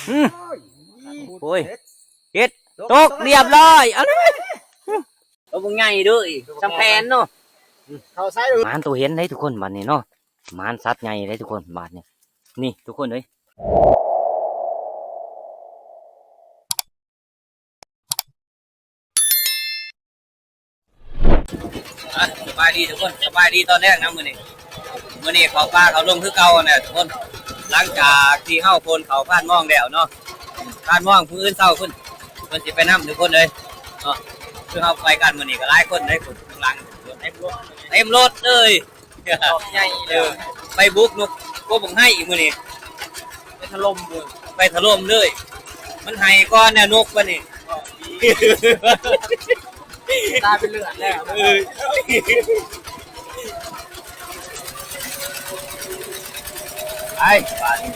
ອືມ ໂອ້ຍ ເຮັດ ຕົກລຽບຮ້ອຍ ເອົາເລີຍ ໂຕບັກໃຫຍ່ເດີ ສ່ຳແຜ່ນເນາະ ເຂົ້າໃສ່ ໝານໂຕເຫັນເດ້ທຸກຄົນ ບາດນີ້ເນາະ ໝານສັດໃຫຍ່ເດ້ທຸກຄົນ ບາດນີ້ ນີ້ທຸກຄົນເອີຍ. ອ່ະ ສະບາຍດີທຸກຄົນ ສະບາຍດີຕອນແລງນະມື້ນີ້ ມື້ນີ້ເຂົ້າປ່າເຂົ້າດົງຄືເກົ່າຫັ້ນແຫຼະທຸກຄົນ ຫຼັງຈາກທີ່ເຮົາໂພນເຂົ້າພານມອງແລ້ວເນາະ ພານມອງມື້ອື່ນເຊົ້າພຸ້ນ ເພິ່ນຊິໄປນຳທຸກຄົນເອີຍເນາະ ຄືເຮົາໄປກັນມື້ນີ້ກໍຫຼາຍຄົນເດ້ ພຸ້ນຂ້າງຫຼັງເຕັມລົດເລີຍ ໃຫຍ່ເລີຍ ເອີ ໄປບຸກນົກກົບບັກໄຮອີກມື້ນີ້ ໄປຖະຫຼົ່ມເລີຍ ໄປຖະຫຼົ່ມເລີຍ ມັນໄຫ້ກ່ອນແລ້ວນົກບາດນີ້ ຕາເປັນເລືອດແລ້ວ ເອີ ໄປ ບາດນີ້.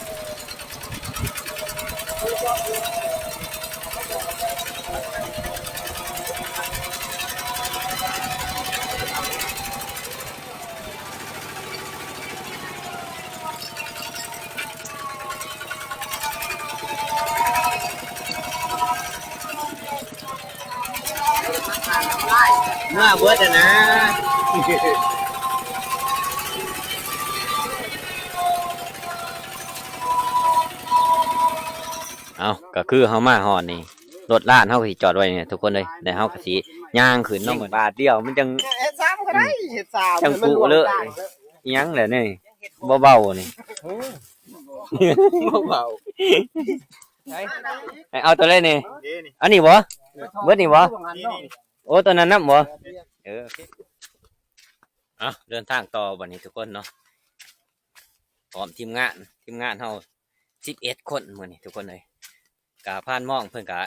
ເມືອເບິດຫັ້ນນະ ເອົ້າ ກໍຄືເຮົາມາຮອດນີ້ ລົດລານເຮົາກໍຊິຈອດໄວ້ນີ້ທຸກຄົນເອີຍ ແລ້ວເຮົາກໍຊິຍ່າງຂຶ້ນເນາະ ບາດດຽວມັນຈັ່ງ ເຮັດສາມກໍໄດ້ ເຮັດສາມ ຈັ່ງກຸເລີຍ ອີ່ຫຍັງແຫຼະນີ້ ບໍ່ເບົານີ້ ບໍ່ເບົາ ເອົາຕົວໃດນີ້ ອັນນີ້ບໍ່ ເບິດນີ້ບໍ່ ໂອ້ ຕົວນັ້ນນຳບໍ່ ເອີ ໂອເຄ ເອົາ ເດີນທາງຕໍ່ບາດນີ້ທຸກຄົນເນາະ ພ້ອມທີມງານ ທີມງານເຮົາສິບເອັດຄົນມື້ນີ້ທຸກຄົນເອີຍ ກະພານມອງເພິ່ນກະ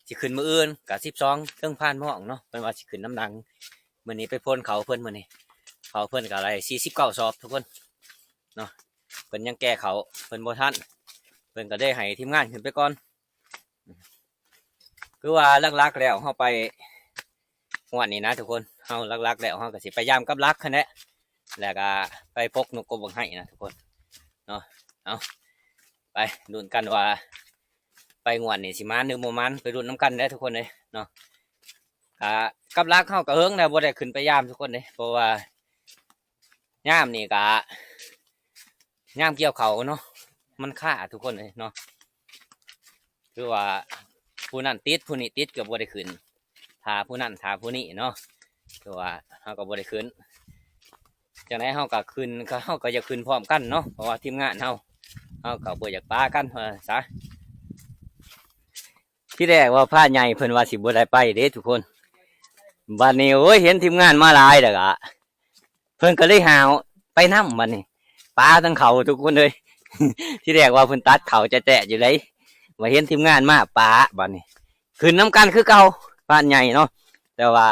ຊິຂຶ້ນມື້ອື່ນ ກະສິບສອງເທິງພານມອງເນາະ ເພິ່ນວ່າຊິຂຶ້ນນຳຫຼັງ ມື້ນີ້ໄປໂພນເຂົ້າເພິ່ນ ມື້ນີ້ເຂົ້າເພິ່ນກະໄດ້ສີ່ສິບເກົ້າສອບທຸກຄົນເນາະ ເພິ່ນຍັງແກ່ເຂົ້າເພິ່ນບໍ່ທັນ ເພິ່ນກະໄດ້ໃຫ້ທີມງານຂຶ້ນໄປກ່ອນ ຄືວ່າຫຼັກໆແລ້ວເຮົາໄປ ງວດນີ້ນະທຸກຄົນ ເຮົາຫຼັກໆແລ້ວເຮົາກໍຊິໄປຢາມກັບຫຼັກຫັ້ນແຫຼະ ແລ້ວກໍໄປປົກນົກກົບບັກໄຮນະທຸກຄົນເນາະ ເອົາ ໄປລຸ້ນກັນວ່າ ໄປງວດນີ້ຊິໝານຫຼືບໍ່ໝານ ໄປລຸ້ນນຳກັນເດີທຸກຄົນເອີຍເນາະ ອ່າ ກັບຫຼັກເຮົາກໍເຫິງແລ້ວບໍ່ໄດ້ຂຶ້ນໄປຢາມທຸກຄົນເດ້ ເພາະວ່າ ຍາມນີ້ກະ ຍາມກ່ຽວເຂົ້າເນາະ ມັນຄາທຸກຄົນເອີຍເນາະ ຄືວ່າຜູ້ນັ້ນຕິດ ຜູ້ນີ້ຕິດກໍບໍ່ໄດ້ຂຶ້ນ ຖ້າຜູ້ນັ້ນຖ້າຜູ້ນີ້ເນາະ ຄືວ່າເຮົາກໍບໍ່ໄດ້ຂຶ້ນ ຈັ່ງໃດເຮົາກໍຂຶ້ນ ເຮົາກໍຢາກຂຶ້ນພ້ອມກັນເນາະ ເພາະວ່າທີມງານເຮົາ ເຮົາກໍບໍ່ຢາກປະກັນວ່າຊະ. ທີແລກວ່າພານໃຫຍ່ເພິ່ນວ່າຊິບໍ່ໄດ້ໄປເດ້ທຸກຄົນ ບາດນີ້ ໂອ້ຍ ເຫັນທີມງານມາຫຼາຍແລ້ວກະ ເພິ່ນກໍເລີຍຫ້າວໄປນຳ ບາດນີ້ປະທັງເຂົາທຸກຄົນເອີຍ ທີແລກວ່າເພິ່ນຕັດເຂົ້າແຈະໆຢູ່ໃດ ວ່າເຫັນທີມງານມາປະ ບາດນີ້ຂຶ້ນນຳກັນຄືເກົ່າ ພານໃຫຍ່ເນາະ ແຕ່ວ່າ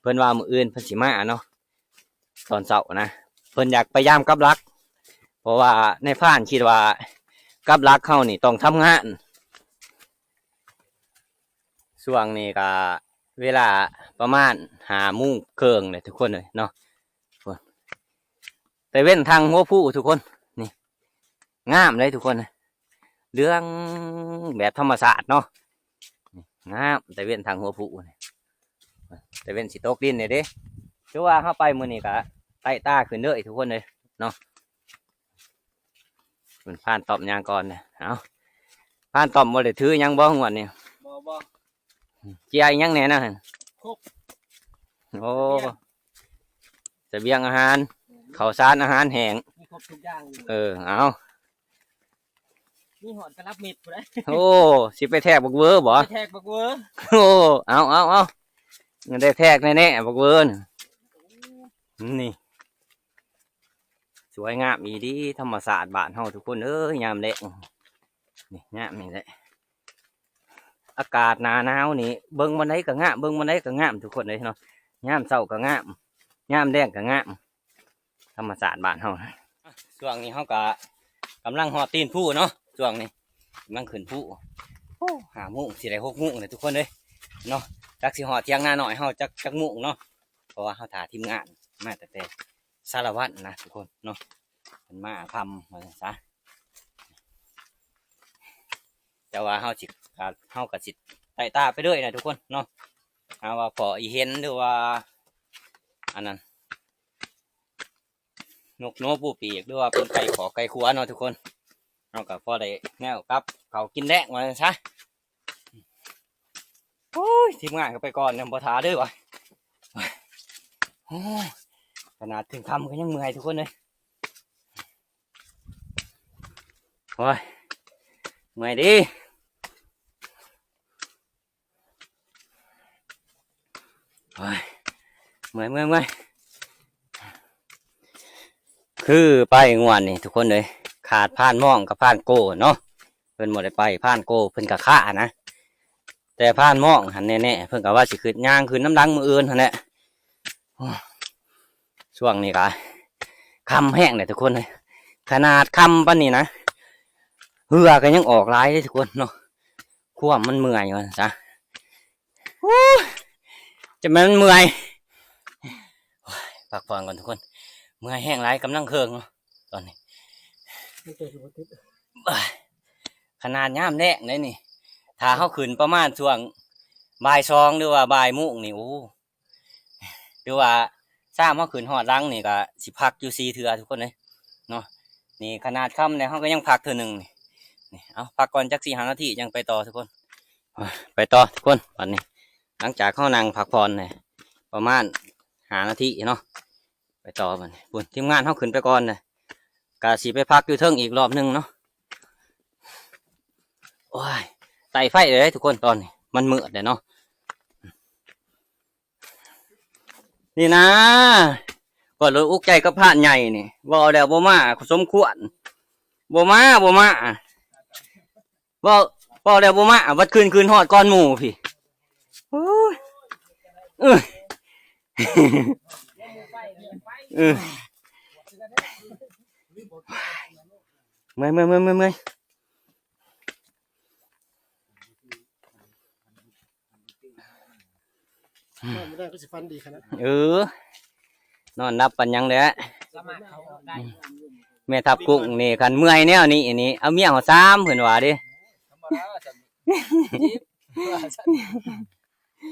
ເພິ່ນວ່າມື້ອື່ນເພິ່ນຊິມາເນາະ ຕອນເຊົ້ານະ ເພິ່ນຢາກໄປຢາມກັບຫຼັກ ເພາະວ່ານາຍພານຄິດວ່າກັບຫຼັກເຮົານີ້ຕ້ອງທຳງານ ຊ່ວງນີ້ກະເວລາປະມານຫ້າໂມງເຄິ່ງແຫຼະທຸກຄົນເອີຍເນາະ ຕາເວັນທາງຫົວພູທຸກຄົນ ນີ້ ງາມເລີຍທຸກຄົນ ເຫຼືອງແບບທຳມະຊາດເນາະ ງາມ ຕາເວັນທາງຫົວພູນີ້ ຕາເວັນຊິຕົກດິນແດ່ເດ້ ຄືວ່າເຮົາໄປມື້ນີ້ກະໄຕ້ຕາຂຶ້ນເລີຍທຸກຄົນເອີຍເນາະ ເພິ່ນພານຕອບຫຍັງກ່ອນ ເອົາ ພານຕອບບໍ່ໄດ້ຖືຫຍັງບໍ່ງວດນີ້ ບໍ່ ບໍ່ ເຈ້ຍຫຍັງແດ່ນະ ຄົບ ໂອ້ ສະບຽງອາຫານ ເຂົ້າສານອາຫານແຫ້ງ ມີຄົບທຸກຢ່າງຢູ່ ເອີ ເອົາ ມີຮອດກະລັບເມັດພຸ້ນເດ້ ໂອ້ ຊິໄປແທກບັກເວີບໍ່ ໄປແທກບັກເວີ ໂອ້ ເອົາ ເອົາ ເອົາ ໄດ້ແທກແນ່ໆ ບັກເວີນະ ນີ້ ສວຍງາມອີ່ຫຼີ ທຳມະຊາດບ້ານເຮົາທຸກຄົນເອີຍ ຍາມແລງ ນີ້ ຍາມນີ້ແຫຼະ ອາກາດໜ້າໜາວນີ້ ເບິ່ງບ່ອນໃດກໍງາມ ເບິ່ງບ່ອນໃດກໍງາມທຸກຄົນເອີຍເນາະ ຍາມເຊົ້າກໍງາມ ຍາມແລງກໍງາມ ທຳມະຊາດບ້ານເຮົາ ຊ່ວງນີ້ເຮົາກໍກຳລັງຮອດຕີນພູເນາະ ຊ່ວງນີ້ກຳລັງຂຶ້ນພູ ໂອ້ ຫ້າໂມງ ຊິໄດ້ຫົກໂມງແລ້ວທຸກຄົນເອີຍເນາະ ຈັກຊິຮອດຖຽງນານ້ອຍເຮົາຈັກ ຈັກໂມງເນາະ ເພາະວ່າເຮົາຖ້າທີມງານມາຕັ້ງແຕ່ສາລະວັນນະທຸກຄົນເນາະ ເພິ່ນມາຄ່ຳວ່າຊັ້ນຊະ ແຕ່ວ່າເຮົາຊິ ເຮົາກໍຊິໄຕ່ຕາໄປເລື້ອຍນະທຸກຄົນເນາະ ຫາວ່າພໍອີເຫັນ ຫຼືວ່າ ອັນນັ້ນ ນົກໜູປູປີກ ຫຼືວ່າເປັນໄກ່ຂອກໄກ່ຂົວເນາະທຸກຄົນ ເຮົາກໍພໍໄດ້ແນວກັບເຂົ້າກິນແລງວ່າຊັ້ນຊະ. ໂອ້ຍ ທີມງານກໍໄປກ່ອນ ຍັງບໍ່ຖ້າເດີວ່າ ໂອ້ຍ ຂະໜາດເຖິງຄ່ຳກໍຍັງເມື່ອຍທຸກຄົນເອີຍ ໂອ້ຍ ເມື່ອຍເດ້. ໂອ້ຍ ເມື່ອຍ ເມື່ອຍ ເມື່ອຍ ຄືໄປງວດນີ້ທຸກຄົນເອີຍ ຂາດພານມອງກັບພານໂກເນາະ ເພິ່ນບໍ່ໄດ້ໄປ ພານໂກເພິ່ນກໍຄ້ານະ ແຕ່ພານມອງຫັ້ນແນ່ໆ ເພິ່ນກໍວ່າຊິຂຶ້ນ ຍ່າງຂຶ້ນນຳຫຼັງມື້ອື່ນຫັ້ນແຫຼະ. ໂອ້ຍ ຊ່ວງນີ້ກໍຄ່ຳແຮງເດ້ທຸກຄົນເອີຍ ຂະໜາດຄ່ຳປານນີ້ນະ ເຫື່ອກໍຍັງອອກຫຼາຍເດ້ທຸກຄົນເນາະ ຄວາມມັນເມື່ອຍວ່າຊັ້ນຊະ. ໂອ້ຍ ຈະແມ່ນເມື່ອຍ ໂອ້ຍ ພັກຜ່ອນກ່ອນທຸກຄົນ ເມື່ອຍແຮງຫຼາຍ ກຳລັງເຄີງເນາະຕອນນີ້ ຂະໜາດຍາມແລງເດ້ນີ້ ຖ້າເຮົາຂຶ້ນປະມານຊ່ວງບ່າຍສອງ ຫຼືວ່າບ່າຍໂມງນີ້ ໂອ້ ຖືວ່າຊາມເຮົາຂຶ້ນຮອດຫຼັງນີ້ກໍຊິພັກຢູ່ສີ່ເທື່ອທຸກຄົນເອີຍເນາະ. ນີ້ຂະໜາດຄ່ຳແລ້ວເຮົາກໍຍັງພັກເທື່ອໜຶ່ງນີ້ ນີ້ ເອົາ ພັກກ່ອນຈັກສີ່ຫ້ານາທີ ຈັ່ງໄປຕໍ່ທຸກຄົນ ໄປຕໍ່ທຸກຄົນ. ບັດນີ້ຫຼັງຈາກເຮົານັ່ງພັກຜ່ອນແລ້ວປະມານຫ້ານາທີເນາະ ໄປຕໍ່ບັດນີ້. ພຸ້ນ ທີມງານເຮົາຂຶ້ນໄປກ່ອນແລ້ວ ກະຊິໄປພັກຢູ່ເທິງອີກຮອບໜຶ່ງເນາະ. ໂອ້ຍ ໄຕ່ໄຟເລີຍທຸກຄົນ ຕອນນີ້ມັນມືດແລ້ວເນາະ. ນີ້ນະ ຂ້ອຍລະອຸກໃຈກັບພານໃຫຍ່ນີ້ ເວົ້າແລ້ວບໍ່ມາ ສົມຄວນ ບໍ່ມາ ບໍ່ມາ ເວົ້າ ເວົ້າແລ້ວບໍ່ມາ ບັດຄືນ ຄືນຮອດກ່ອນໝູ່ພີ້. ໂອ້ຍ ເອີ ເອີ ເມື່ອຍ ເມື່ອຍ ເມື່ອຍ ເມື່ອຍ ເມື່ອຍ. ນອນບໍ່ໄດ້ກໍຊິຝັນດີຂະໜາດ ເອີ ນອນຫຼັບປານຫຍັງແຫຼະ. ແມ່ທັບກຸ້ງນີ້ ຄັນເມື່ອຍແນວນີ້ນີ້ ເອົາເມຍເຮົາຊາມ ເພິ່ນວ່າເດ້. ທຳມະດາຊັ້ນ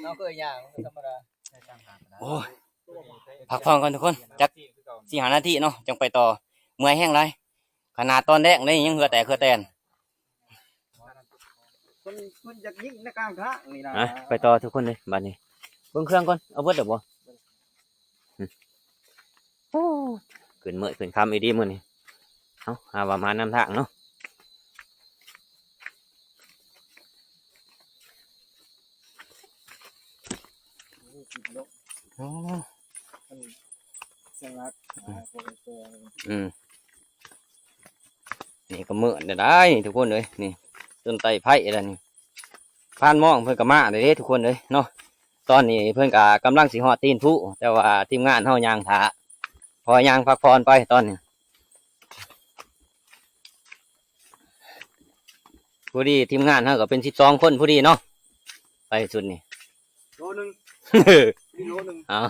ເຮົາເຄີຍຍ່າງ ທຳມະດາ. ໂອ້ຍ ພັກຜ່ອນກ່ອນທຸກຄົນ ຈັກສີ່ຫ້ານາທີເນາະ ຈັ່ງໄປຕໍ່. ເມື່ອຍແຮງຫຼາຍ ຂະໜາດຕອນແລງເດ້ ຍັງເຫື່ອແຕກເຫື່ອແຕນ. ເພິ່ນ ເພິ່ນຢາກຍິງໃນກາງທາງນີ້ນະ. ອ່ະ ໄປຕໍ່ທຸກຄົນເລີຍບາດນີ້. ເບິ່ງເຄື່ອງກ່ອນ ເອົາເບິດແລ້ວບໍ່? ອືມ ໂອ້ ຂຶ້ນເມີດຂຶ້ນຄ່ຳອີ່ດີມື້ນີ້. ເອົາ ຫາວ່າມານຳທາງເນາະ. ໂອ້ ອືມ ນີ້ກໍມືດແລ້ວໄດ໋ທຸກຄົນເອີຍ. ນີ້ ຕົ້ນໄຕໄຜ່ແລ້ວນີ້ ພານມອງເພິ່ນກໍມາແລ້ວເດ້ທຸກຄົນເອີຍເນາະ. ຕອນນີ້ເພິ່ນກໍກຳລັງຊິຮອດຕີນພູ ແຕ່ວ່າທີມງານເຮົາຍ່າງຖ້າ ພໍຍ່າງພັກຜ່ອນໄປຕອນນີ້. ພໍດີທີມງານເຮົາກໍເປັນສິບສອງຄົນພໍດີເນາະ ໄປຊຸດນີ້ ໂລໜຶ່ງ ນີ້ໂລໜຶ່ງ. ເອົາ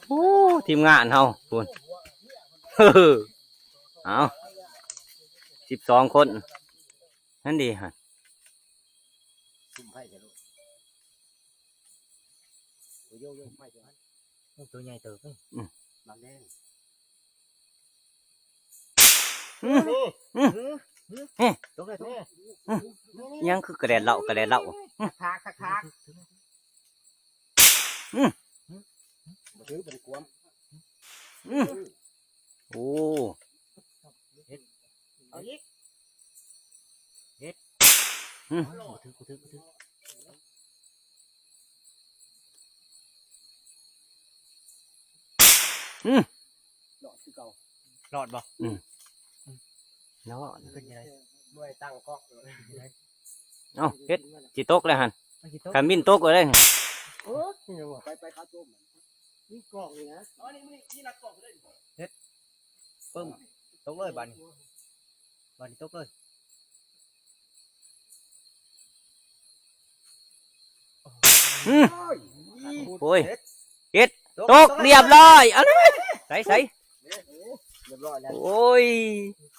ໂອ້ ທີມງານເຮົາພຸ້ນ ເອົາ ສິບສອງຄົນ ຫັ້ນເດ ສຸມໄຟໃສ່ໂລດ ໂອ້ ໂຍໂຍ ໄຟຕົວນັ້ນ ໂອ້ ຕົວໃຫຍ່ເຕີບເດ້ ອືມ ບັກແດງ ອືມ ອືມ ອືມ ຕົກເລີຍ ຕົກເລີຍ ອືມ ຫຍັງຄືກະແດດເຫຼົ່າ ກະແດດເຫຼົ່າ ອືມ ຖາກ ຖາກ ຖາກ ອືມ ບໍ່ຖືກ ບໍ່ຖືກຄວາມ ອືມ ໂອ້ ເຮັດ ເອົາອີກ ເຮັດ ອືມ ບໍ່ຖືກ ບໍ່ຖືກ ບໍ່ຖືກ ອືມ ລອດຄືເກົ່າ ລອດບໍ່? ອືມ ລອດ ເປັນຈັ່ງໃດ? ໜ່ວຍຕັ້ງກ້ອງ ເອົ້າ ເຮັດ ຊິຕົກແລ້ວຫັ້ນ ມັນຊິຕົກ ຄັນມິນຕົກເລີຍ ໂອ້ຍ ໄປ ໄປຂາໂຈມ ມີກ້ອງນີ້ນະ ເຮັດ ປຶ້ມ ຕົກເລີຍບາດນີ້ ບາດນີ້ຕົກເລີຍ ອືມ ໂອ້ຍ ເຮັດ ຕົກ ຕົກ ລຽບຮ້ອຍ ເອົາເລີຍ ໃສ ໃສ ລຽບຮ້ອຍແລ້ວ ໂອ້ຍ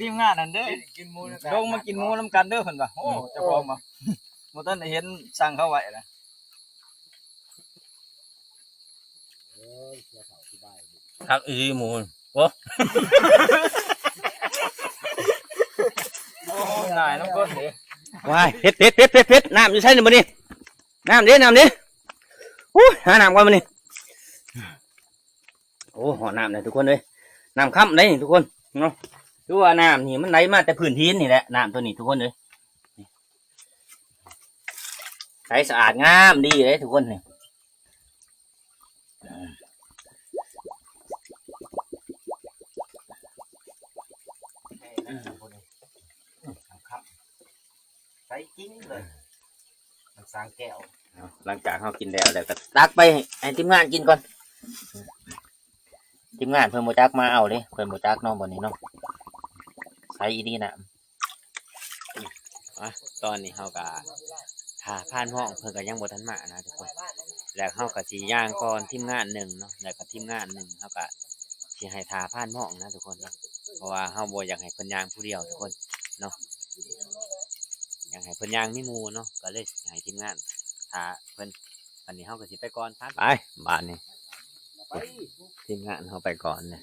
ທີມງານຫັ້ນເດີ ລົງມາກິນໝູນຳກັນເດີ ເພິ່ນວ່າ. ໂອ້ ເຈົ້າຂອງບໍ່ ບໍ່ທັນໄດ້ເຫັນ ສັ່ງເຂົາໄວ້ລະ. ຄັກອີ່ຫຼີໝູ. ໂອ້ ໂອ້ຍ ນາຍນຳຄົນເດ້. ວ້າຍ ເຜັດ ເຜັດ ເຜັດ ເຜັດ ເຜັດ. ນ້ຳຢູ່ໃສນີ້ບັດນີ້? ນ້ຳເດ້ ນ້ຳເດ້. ໂອ້ຍ ຫານ້ຳກ່ອນບັດນີ້. ໂອ້ ຮອດນ້ຳແລ້ວທຸກຄົນເອີຍ. ນ້ຳຄ່ຳເດ້ນີ້ທຸກຄົນເນາະ. ຄືວ່ານ້ຳນີ້ມັນໄຫຼມາແຕ່ພື້ນຫີນນີ້ແຫຼະ ນ້ຳຕົວນີ້ທຸກຄົນເອີຍ. ໃສສະອາດງາມດີເດ້ທຸກຄົນນີ້. ໃສຈິງເລີຍ ນ້ຳສາງແກ້ວ. ເອົາ ຫຼັງຈາກເຮົາກິນແລ້ວ ແລ້ວກໍຕັກໄປໃຫ້ທີມງານກິນກ່ອນ. ທີມງານເພິ່ນບໍ່ຈັກມາເອົາເດ້ ເພິ່ນບໍ່ຈັກເນາະ ບ່ອນນີ້ເນາະ. ໃສອີ່ຫຼີນະ. ອ່ະ ຕອນນີ້ເຮົາກໍຖ້າພານຮ້ອງ ເພິ່ນກໍຍັງບໍ່ທັນມານະທຸກຄົນ. ແລ້ວເຮົາກໍຊິຍ່າງກ່ອນທີມງານໜຶ່ງເນາະ ແລ້ວກໍທີມງານໜຶ່ງ ເຮົາກໍຊິໃຫ້ຖ້າພານຮ້ອງນະທຸກຄົນເນາະ. ເພາະວ່າເຮົາບໍ່ຢາກໃຫ້ເພິ່ນຍ່າງຜູ້ດຽວທຸກຄົນເນາະ ຢາກໃຫ້ເພິ່ນຍ່າງມີໝູ່ເນາະ ກໍເລີຍໃຫ້ທີມງານຖ້າເພິ່ນ. ບັດນີ້ເຮົາກໍຊິໄປກ່ອນ ໄປ ບາດນີ້ ທີມງານເຮົາໄປກ່ອນເລີຍ.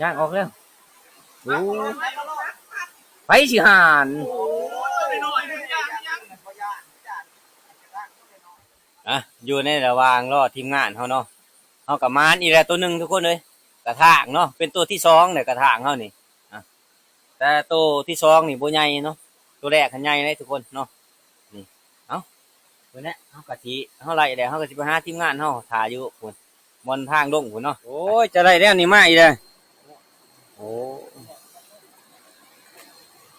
ຍ່າງອອກແລ້ວ. ໂອ້ ໃຜຊິຫານ. ອ່ະ ຢູ່ໃນລະຫວ່າງລໍທີມງານເຮົາເນາະ ເຮົາກໍມາອີກແລ້ວໂຕໜຶ່ງທຸກຄົນເອີຍ. ກະຖາງເນາະ ເປັນໂຕທີສອງແລ້ວ ກະຖາງເຮົານີ້. ອ່ະ ແຕ່ໂຕທີສອງນີ້ບໍ່ໃຫຍ່ເນາະ ໂຕແລກຫັ້ນໃຫຍ່ເດ້ທຸກຄົນເນາະ. ນີ້ ເອົ້າ ເບິ່ງແຫຼະ ເຮົາກະຊິ ເຮົາໄລ່ແລ້ວ ເຮົາກະຊິໄປຫາທີມງານເຮົາຖ້າຢູ່ພຸ້ນ ບ່ອນທາງລົງພຸ້ນເນາະ. ໂອ້ຍ ຈະໄດ້ແລ້ວນີ້ ມາອີກແລ້ວ. ໂອ້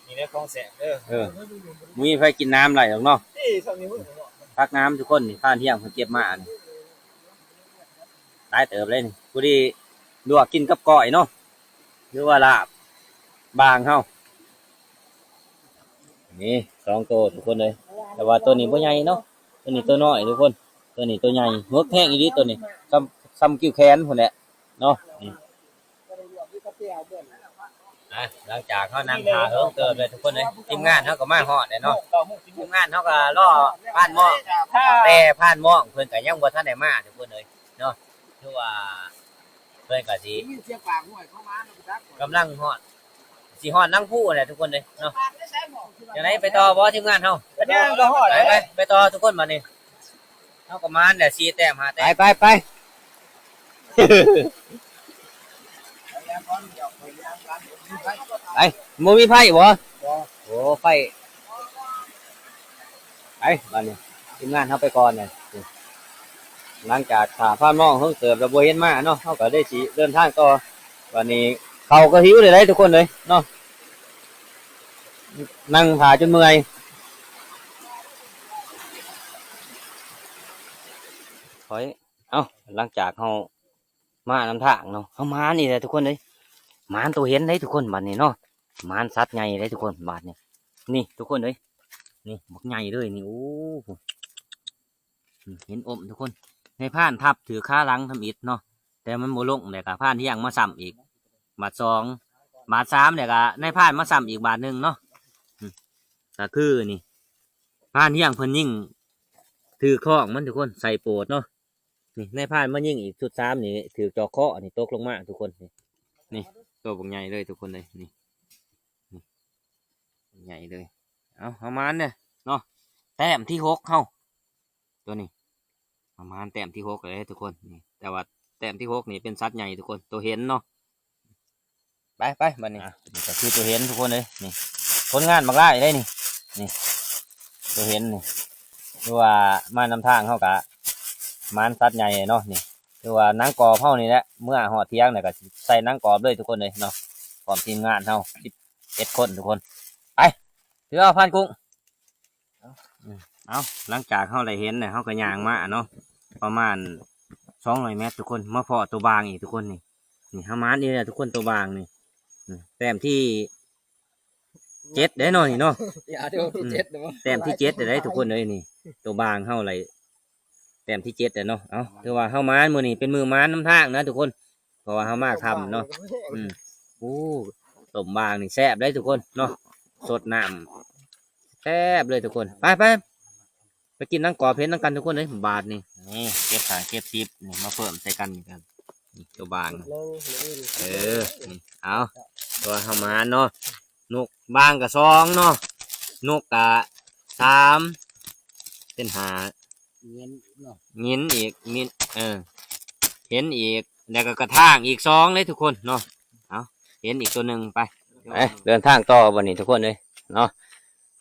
ນີ້ແຫຼະຂອງແຊບເດີ. ເອີ ບໍ່ມີໃຜກິນນ້ຳໄຫຼດອກເນາະ. ນີ້ ຜັກນ້ຳທຸກຄົນນີ້ ຜ່ານທຽງເພິ່ນເກັບມານີ້ ຫຼາຍເຕີບເລີຍນີ້. ພໍດີລວກກິນກັບກ້ອຍເນາະ ຫຼືວ່າລາບບາງເຮົາ. ນີ້ສອງໂຕທຸກຄົນເອີຍ ແຕ່ວ່າໂຕນີ້ບໍ່ໃຫຍ່ເນາະ ໂຕນີ້ໂຕນ້ອຍທຸກຄົນ. ໂຕນີ້ໂຕໃຫຍ່ ເຫິກແຮງອີ່ຫຼີໂຕນີ້ ສ່ຳ ສ່ຳກິ້ວແຂນພຸ້ນແຫຼະເນາະ. ນີ້ ອ່ະ ຫຼັງຈາກເຮົານັ່ງຖ້າເຫິງເຕີບແລ້ວທຸກຄົນເອີຍ ທີມງານເຮົາກໍມາຮອດແລ້ວເນາະ. ທີມງານເຮົາກໍລໍຜ່ານໝ້ອງ ແຕ່ຜ່ານໝ້ອງເພິ່ນກໍຍັງບໍ່ທັນໄດ້ມາທຸກຄົນເອີຍເນາະ. ຄືວ່າເພິ່ນກໍຊິ ກຳລັງຮອດ ຊິຮອດນາງພູແຫຼະທຸກຄົນເອີຍເນາະ. ຈັ່ງໃດ ໄປຕໍ່ບໍ່ທີມງານເຮົາ? ໄປ ໄປ ໄປຕໍ່ທຸກຄົນ. ບັດນີ້ເຮົາກໍມາແລ້ວ ສີ່ແຕ້ມ ຫ້າແຕ້ມ ໄປ ໄປ ໄປ. ໄປ ບໍ່ມີໃຜບໍ່? ໂອ້ ໄປ ໄປ ບັດນີ້ທີມງານເຮົາໄປກ່ອນເລີຍ. ຫຼັງຈາກຖ້າຜ່ານໝ້ອງເຫິງເຕີບແລ້ວບໍ່ເຫັນມາເນາະ ເຮົາກໍເລີຍຊິເດີນທາງຕໍ່. ບັດນີ້ເຂົ້າກໍຫິວເລີຍເດ້ທຸກຄົນເອີຍເນາະ ນັ່ງຖ້າຈົນເມື່ອຍ. ຂ້ອຍ ເອົ້າ ຫຼັງຈາກເຮົາມານຳທາງເນາະ ເຮົາມານີ້ແຫຼະທຸກຄົນເອີຍ ມານໂຕເຫັນເດ້ທຸກຄົນ. ບັດນີ້ເນາະ ມານສັດໃຫຍ່ເດ້ທຸກຄົນ. ບາດນີ້ ນີ້ທຸກຄົນເອີຍ ນີ້ບັກໃຫຍ່ເລີຍນີ້. ໂອ້ ເຫັນອົມທຸກຄົນ. ນາຍພານທັບຖືກຄາຫຼັງທຳອິດເນາະ ແຕ່ມັນບໍ່ລົງ ແລ້ວກໍຜ່ານທຽງມາຊ້ຳອີກບາດສອງ ບາດສາມ ແລ້ວກໍນາຍພານມາຊ້ຳອີກບາດໜຶ່ງເນາະ. ອືມ ກໍຄືນີ້ ຜ່ານທຽງເພິ່ນຍິງຖືກທ້ອງມັນທຸກຄົນ ໃສ່ໂປດເນາະ. ນີ້ນາຍພານມາຍິງອີກ ຊຸດສາມນີ້ຖືກຈອກຄໍນີ້ຕົກລົງມາທຸກຄົນ. ນີ້ ນີ້ໂຕບັກໃຫຍ່ເລີຍທຸກຄົນເອີຍ ນີ້ ນີ້ໃຫຍ່ເລີຍ. ເອົາ ເຮົາມານເດ້ເນາະ ແຕ້ມທີຫົກເຮົາ ໂຕນີ້ ເຮົາມານແຕ້ມທີຫົກເລີຍທຸກຄົນ. ນີ້ ແຕ່ວ່າແຕ້ມທີຫົກນີ້ເປັນສັດໃຫຍ່ທຸກຄົນ ໂຕເຫັນເນາະ. ໄປ ໄປ ບັດນີ້ ອ່ະ ນີ້ກໍຄືໂຕເຫັນທຸກຄົນເອີຍ ນີ້ ຜົນງານບັກຫຼາຍເດ້ນີ້ ນີ້ໂຕເຫັນນີ້ ຄືວ່າມານຳທາງເຮົາກະມານສັດໃຫຍ່ເນາະ. ນີ້ ຄືວ່າໜັງກອບເຮົານີ້ແຫຼະ ເມື່ອຮອດຖຽງແລ້ວກໍຊິໃສ່ໜັງກອບເລີຍທຸກຄົນເອີຍເນາະ ພ້ອມທີມງານເຮົາສິບເອັດຄົນທຸກຄົນ. ໄປ ຖືເອົາ ພານກຸ້ງ. ເອົາ ຫຼັງຈາກເຮົາໄດ້ເຫັນແລ້ວ ເຮົາກໍຍ່າງມາເນາະ ປະມານສອງຮ້ອຍແມັດທຸກຄົນ ມາພໍ້ໂຕບາງອີກທຸກຄົນ. ນີ້ ນີ້ເຮົາມານອີກແລ້ວທຸກຄົນ ໂຕບາງນີ້ ນີ້ແຕ້ມທີເຈັດເດ້ເນາະ ນີ້ເນາະ ອືມ ແຕ້ມທີເຈັດເດ້ທຸກຄົນເອີຍ. ນີ້ໂຕບາງເຮົາໄດ້ແຕ້ມທີເຈັດແລ້ວເນາະ. ເອົ້າ ຖືວ່າເຮົາມານມື້ນີ້ເປັນມື້ມານນຳທາງນະທຸກຄົນ ເພາະວ່າເຮົາມາຄ່ຳເນາະ. ອືມ ໂອ້ ຕົ້ມບາງນີ້ແຊບເດ້ທຸກຄົນເນາະ ສົດນ້ຳ ແຊບເລີຍທຸກຄົນ. ໄປ ໄປ ໄປກິນໜັງກອບເຫັນນຳກັນທຸກຄົນເອີຍ ບາດນີ້. ນີ້ເຈັດຫ້າເຈັດສິບນີ້ ມາເພີ່ມໃສ່ກັນນີ້ ນີ້ໂຕບາງ ເອີ ນີ້ ເອົາ ຕົວເຮົາມາເນາະ ນົກບາງກໍສອງເນາະ ນົກກໍສາມ ເປັນຫ້າ ຍິນເນາະ ຍິນອີກ ຍິນ ເອີ ເຫັນອີກ ແລ້ວກໍກະຖາງອີກສອງເດ້ທຸກຄົນເນາະ. ເອົາ ເຫັນອີກຕົວໜຶ່ງ ໄປ ໄປ ເດີນທາງຕໍ່ບັດນີ້ທຸກຄົນເອີຍເນາະ.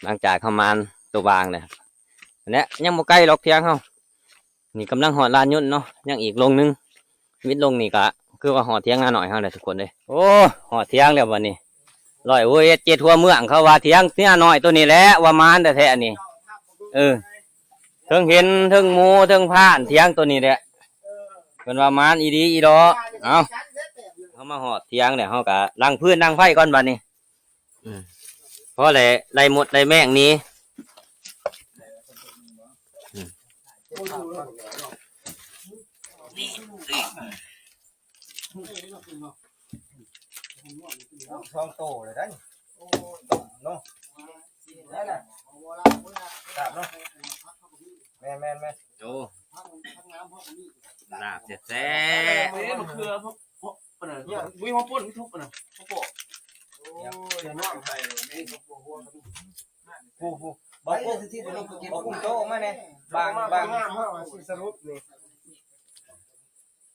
ຫຼັງຈາກເຮົາມານຕົວບາງແລ້ວ ອັນເນີ້ຍຍັງບໍ່ໄກດອກຖຽງເຮົາ ນີ້ກຳລັງຮອດລານຍົນເນາະ ຍັງອີກລົງໜຶ່ງ ວິດລົງນີ້ກະຄືວ່າຮອດຖຽງນານ້ອຍເຮົາແລ້ວທຸກຄົນເອີຍ. ໂອ້ ຮອດຖຽງແລ້ວບັດນີ້ ຮ້ອຍໂອເອັດເຈັດຫົວເມືອງ ເຂົາວ່າຖຽງເນຍນ້ອຍໂຕນີ້ແຫຼະ ວ່າມານແທ້ໆນີ້ ເອີ ເທິງເຫັນເທິງໝູເທິງພານຖຽງໂຕນີ້ແຫຼະ ເພິ່ນວ່າມານອີ່ດີອີ່ຫຼໍ. ເອົາ ເຮົາມາຮອດຖຽງແລ້ວ ເຮົາກະລ້າງພື້ນລ້າງໄຟກ່ອນບັດນີ້ ອືມ ພໍໄດ້ໄລ່ມົດໄລ່ແມງໜີ ອືມ ສອງໂຕເລີຍໄດ໋ ຕົ້ມເນາະ ແມ່ນໆໆ ໂອ້ ລາບແຊບໆ ເອີ ມະເຂືອ ພວກ ພວກ ປານນັ້ນ เนี่ย อุ้ย หัวโป้น มันทุบอะนะ หัวโป้น โอ้ย น้องใส่ โอ้โห บ่ บ่ บ่ บ่ โตออกมาแน่ บาง บาง งาม เฮาสิสรุปนี่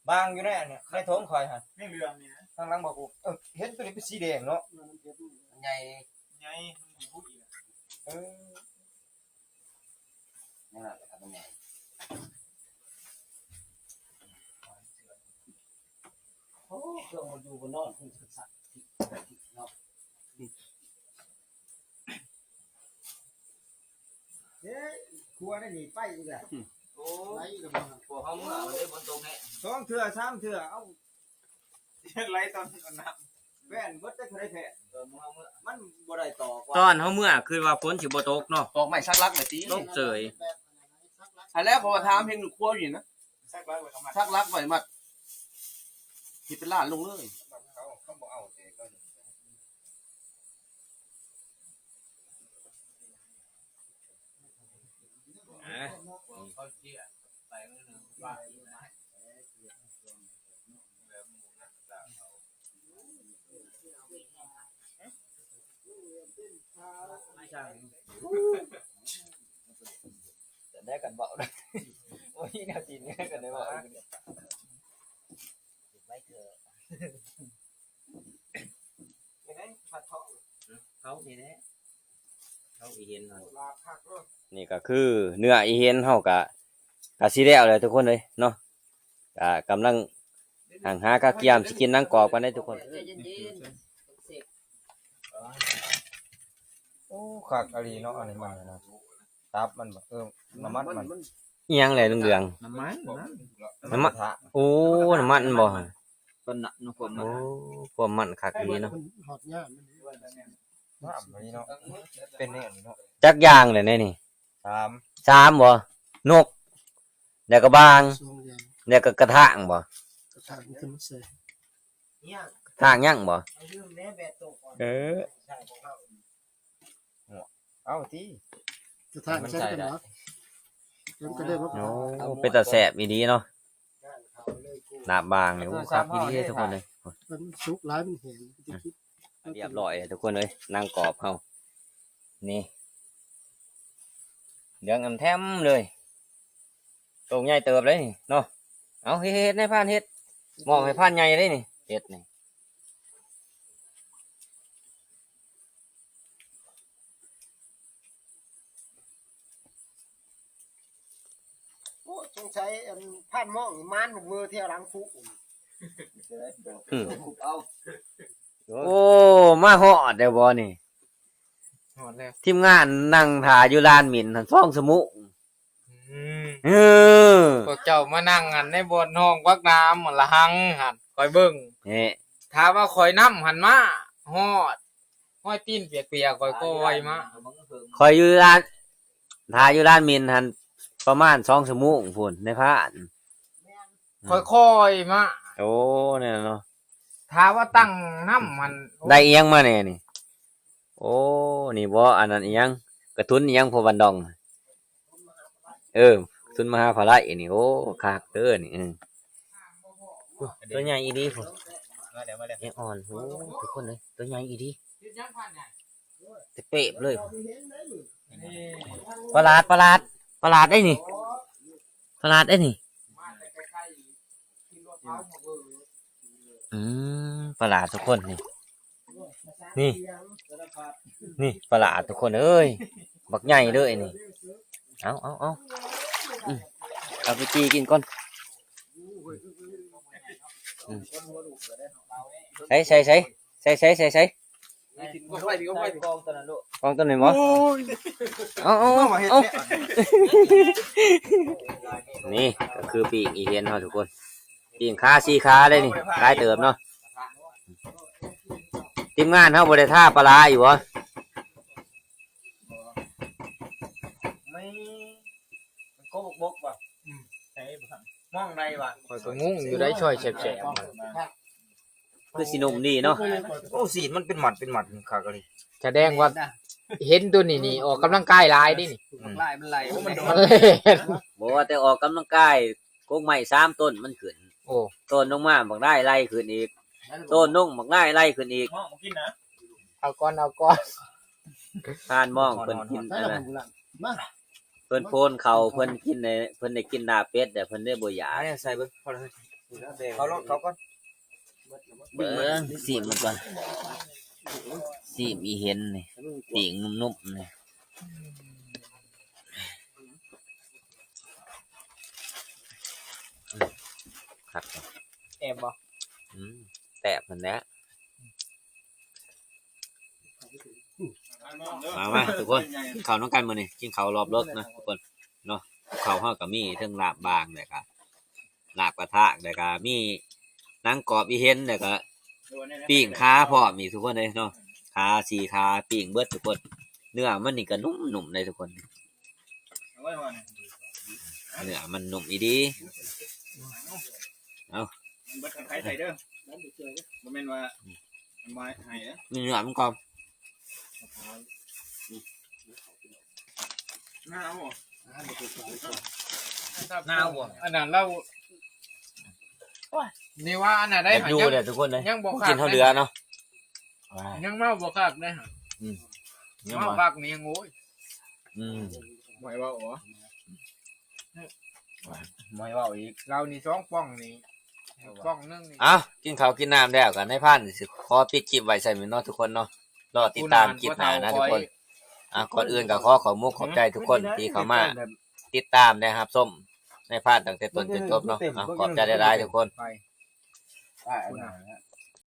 บางอยู่ในอันนี้ ในโถงข่อยหั่น ในเรื่องนี่นะ ทางหลังบ่กู เออ เห็นตัวนี้เป็นสีแดงเนาะ มันใหญ่ ใหญ่ มันอยู่พุ้นอีก เออ นั่นแหละครับ มันใหญ่ โอ้ เครื่องมันอยู่บนนอน คุณสักทีเนาะ เฮ้ย ครัวได้หนีไปอีกแล้ว โอ้ ไหลลงมา พวกเขาเมื่อมันได้บนตรงนี้ สองเทื่อ สามเทื่อ เอา ไหลตอนนั้นน้ำ แว่นเบิดได้เท่าไรแท้ ตอนเฮาเมื่อ มันบ่ได้ต่อกว่า ตอนเฮาเมื่อคือว่าฝนสิบ่ตกเนาะ ตอกไม้สักหลักไว้ติ ตกเสย อันแล้วเพราะว่าถามเห็นครัวอยู่นะ สักหลักไว้ก็มัด สักหลักไว้มัด สิเป็นล้านลงเลย เขา เขาบ่เอาแต่ก็ ได้กันเบา โอ้ย แนวกินกันได้เบา ไว้เถอะ เขานี่แหละ เขาอีเห็นนั่น นี่ก็คือเนื้ออีเห็นเฮาก็ ก็สิแล้วแหละทุกคนเอ้ยเนาะ ก็กำลังหั่งหากะเกียมสิกินหนังกรอบกันเด้ทุกคน ใจเย็นๆ โอ้ คักอีหลีเนาะ อันนี้มันนะ ตับมันบ่ เออ น้ำมันมัน อีหยังแหละเหลืองๆ น้ำมัน น้ำมัน น้ำมัน กระทะ โอ้ น้ำมันบ่ ต้นน่ะ น้ำมัน โอ้ ความมันคักอีหลีเนาะ ฮอดยามมัน งามอีหลีเนาะ เป็นแนวนี้เนาะ จักอย่างแหละในนี่ สาม สามบ่ นก แล้วก็บาง สองอย่าง แล้วก็กระทางบ่ กระทางมันขึ้นมาใส่ กระทางยังบ่ เออ เอาติ กระทางใส่กันเนาะ มันก็ได้บ่ โอ้ เป็นตาแซ่บอีหลีเนาะ ลาบบางนี่ โอ้ คักอีหลีเด้ทุกคนเอ้ย มันสุกหลายมันแห้ง เรียบร้อยทุกคนเอ้ย หนังกรอบเฮา นี่ เหลืองแอ่มแท้มเลย โตใหญ่เติบเลยนี่เนาะ เอา เฮ็ด เฮ็ด ให้พรานเฮ็ด มอบให้พรานใหญ่เลยนี่ เฮ็ดนี่ โอ้ สงสัยอันพรานมองนี่มานเวอร์แถวหลังคุ อืม เอา โอ้ มาฮอดแล้วบ่นี่ ฮอดแล้ว ทีมงานนั่งถ่าอยู่ลานหมิ่นหั่นสองชั่วโมง อืม เออ พวกเจ้ามานั่งหั่นในบ่อนห้องวักน้ำหั่นละหังหั่น ข้อยเบิ่ง นี่ ถ้าว่าข้อยนำหั่นมา ฮอด ฮอยตีนเปียกๆ ข้อยก็ไวมา ข้อยอยู่ลาน ถ่าอยู่ลานหมิ่นหั่นประมาณสองชั่วโมงพู้น ในพราน ค่อยๆ มา โอ้ นั่นน่ะเนาะ ถ้าว่าตั้งนำหั่น ได้อีหยังมาแน่นี่ โอ้ นี่บ่ อันนั้นอีหยัง กระทุนอีหยัง พอบันดอง เออ ทุนมหาภาระอีกนี่ โอ้ คักเด้อนี่ เออ โอ้ ตัวใหญ่อีหลีพุ้น มาแล้ว มาแล้ว แอ่อ่อน โอ้ ทุกคนเอ้ย ตัวใหญ่อีหลี แต่เปบเลย ปลาหลาด ปลาหลาด ปลาหลาดได้นี่ ปลาหลาดได้นี่ อืม ปลาหลาดทุกคนนี่ นี่ นี่ปลาหลาดทุกคนเอ้ย บักใหญ่เลยนี่ เอา เอา เอา อืม เอาไปจีกินก่อน อืม ใส่ ใส่ ใส่ ใส่ ใส่ ใส่ ใส่ กองตัวนั้นลูก กองตัวนี้บ่ โอ้ย เอา เอา เอา เอา นี่ก็คือปิ้งอีเห็นเฮาทุกคน ปิ้งขาสี่ขาเลยนี่ หลายเติบเนาะ ทีมงานเฮาบ่ได้ทาปลาร้าอยู่บ่ ไม่ มันโกบกบ่ อืม ใช่บ่ มองได้ว่ะ ข้อยก็งงอยู่ได้ ช่อยแสบๆ คือสิหนุ่มดีเนาะ โอ้ สีนมันเป็นหมัดเป็นหมัดคักอีหลี แสดงว่าเห็นตัวนี้นี่ออกกำลังกายหลายเด้นี่ บักลายมันไหล มันโดน มันเล่น บ่ว่าแต่ออกกำลังกาย กกไม้สามต้นมันขึ้น โอ้ ต้นลงมาบักลายไหลขึ้นอีก ໂຕນຸ່ງບັກນາຍໄລ່ຂຶ້ນອີກ. ເອົາກ່ອນ ເອົາກ່ອນ ທ່ານມອງເພິ່ນກິນອັນນັ້ນ ເພິ່ນໂພນເຂົ້າ ເພິ່ນກິນໃນ ເພິ່ນໄດ້ກິນລາບເປັດແລ້ວ ເພິ່ນເລີຍບໍ່ຢາກ. ໃສ່ເບິ່ງ ເຂົ້າລົດ ເຂົ້າກ່ອນ ເບິ່ງ ຊີມມັນກ່ອນ ຊີມອີ່ເຫັນນີ້ ປີ້ງນຸ້ມໆ ນີ້. ອືມ ຄັກເນາະ ແຊບບໍ່? ອືມ ແຊບຫັ້ນແຫຼະ. ມາ ມາ ທຸກຄົນ ກິນເຂົ້ານຳກັນມື້ນີ້ ກິນເຂົ້າຮອບເດິກນະທຸກຄົນເນາະ. ກັບເຂົ້າເຮົາກໍມີເທິງລາບບາງ ແລ້ວກໍລາບກະທະ ແລ້ວກໍມີໜັງກອບອີ່ເຫັນ ແລ້ວກໍປີ້ງຂາພ້ອມອີກ ທຸກຄົນເອີຍເນາະ. ຂາ ສີ່ຂາ ປີ້ງເບິດທຸກຄົນ ເນື້ອມັນນີ້ກໍນຸ້ມໆ ເດ້ທຸກຄົນ. ເນື້ອມັນນຸ້ມອີ່ຫຼີ. ເອົາ ເບິດໄຂ່ໃສ່ເດີ ບໍ່ແມ່ນວ່າ ອືມ ມາໃຫ້ເດີ ມີເນື້ອມັນກ່ອນ. ໜາວບໍ່? ໜາວບໍ່? ອັນນັ້ນລາວ ໂອ້ຍ ນີ້ວ່າອັນນັ້ນໄດ້ ຢາກຢູ່ເດ້ທຸກຄົນເດ້ ຍັງບໍ່ຄັກ ກິນເຮົາເຫຼືອເນາະ. ຍັງເມົາບໍ່ຄັກເດ້ ອືມ ຍັງ ເມົາ ບໍ່ ຄັກນີ້ ໂອ້ຍ ອືມ ບໍ່ໃຫ້ເວົ້າ ບໍ່ໃຫ້ເວົ້າອີກ ເຫຼົ້ານີ້ສອງປ່ອງນີ້ ປ່ອງໜຶ່ງນີ້. ເອົ້າ ກິນເຂົ້າກິນນ້ຳແລ້ວ ກໍນາຍພານຊິຂໍປິດຄລິບໄວ້ສ່ຳນີ້ເນາະທຸກຄົນເນາະ. ລໍຕິດຕາມຄລິບໜ້ານະທຸກຄົນ. ອ່າ ກ່ອນອື່ນກໍຂໍຂອບມຸກຂອບໃຈທຸກຄົນທີ່ເຂົ້າມາຕິດຕາມ ແລະ ຮັບຊົມນາຍພານຕັ້ງແຕ່ຕົ້ນຈົນຈົບເນາະ. ອ່າ ຂອບໃຈຫຼາຍໆ ທຸກຄົນ.